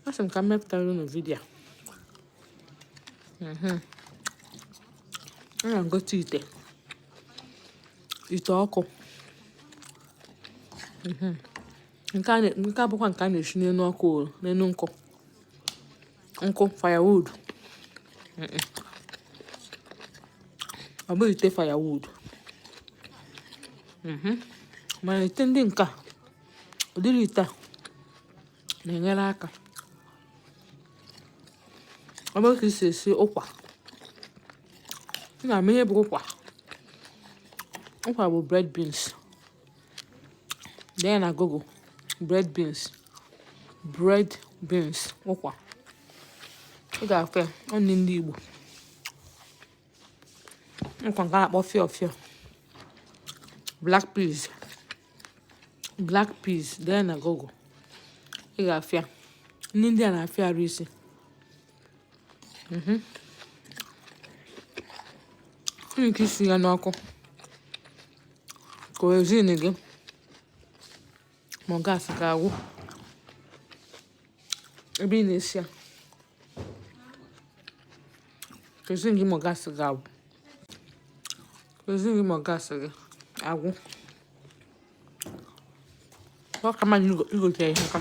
Asị m ka m mepụtara unu video a. Ana m gote ite, ite ọkụ. Nke a bụkwa nke a na-esi n'elu ọkụ o, n'elu nkụ, nkụ firewood. Ọ bụghị ite firewood. Mana ite ndị nke a, ụdịrị ite a na-enyere aka. Ọ bụrụ ka i si esi ụkwa, ị na-ama ihe bụ ụkwa. Ụkwa bụ bread beans. Dee ya na Google, bread beans, bread beans, ụkwa. Ị ga-afụ ya. Ọ nri ndị Igbo. Ụkwa nke a na-akpọ fịọ fịọ, black peas, black peas. Dee ya na Google, ị ga-afụ ya. Nri ndị a na-afịa arụ isi. Nwere ike isi ya n'ọkụ, kerosene gị ma ọ gas ga-agwụ ebe ị na-esi ya, kerosene gị ma ọ gas ga-agwụ, kerosene gị ma ọ gas gị agwụ. Ọ ka mma na igote ihe nka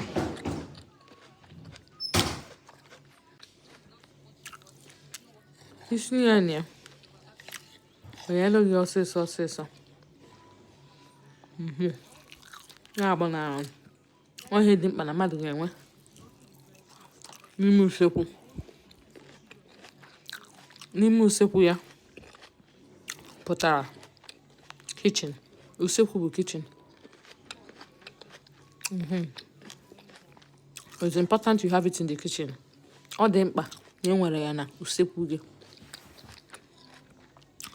isi ya na ya o nyelu gị ọsịsọ ọsịsọ. Ya bụ na ọ ihe dị mkpa na mmadụ ga-enwe n'ime usekwu, n'ime usekwu ya pụtara kitchen. Usekwu bụ kitchen. It's important you have it in the kitchen. Ọ dị mkpa na e nwere ya na usekwu gị.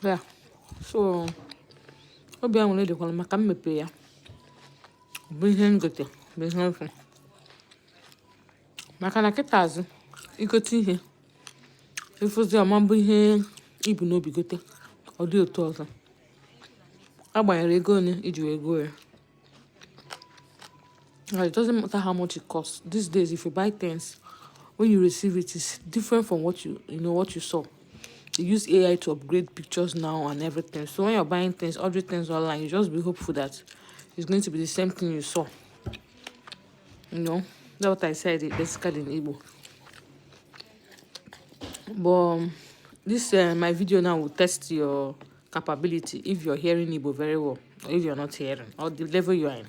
Ya so obi aṅụrị dịkwara maka mmepe ya bụ ihe ngote, bụ ihe mfu, maka na kịta azụ igote ihe ịfụzi ọma mbụ ihe ibu n'obi gote, ọ dị otu ọzọ agbanyere ego ole iji wee goo ya. It doesn't matter how much it costs. These days, if you buy things, when you receive it, it's different from what you you know what you saw. They use AI to upgrade pictures now and everything. So when you're buying things, ordering things online, you just be hopeful that it's going to be the same thing you saw. That's what I said it basically in Igbo. But this my video now will test your capability, if you're hearing Igbo very well or if you're not hearing, or the level you're in.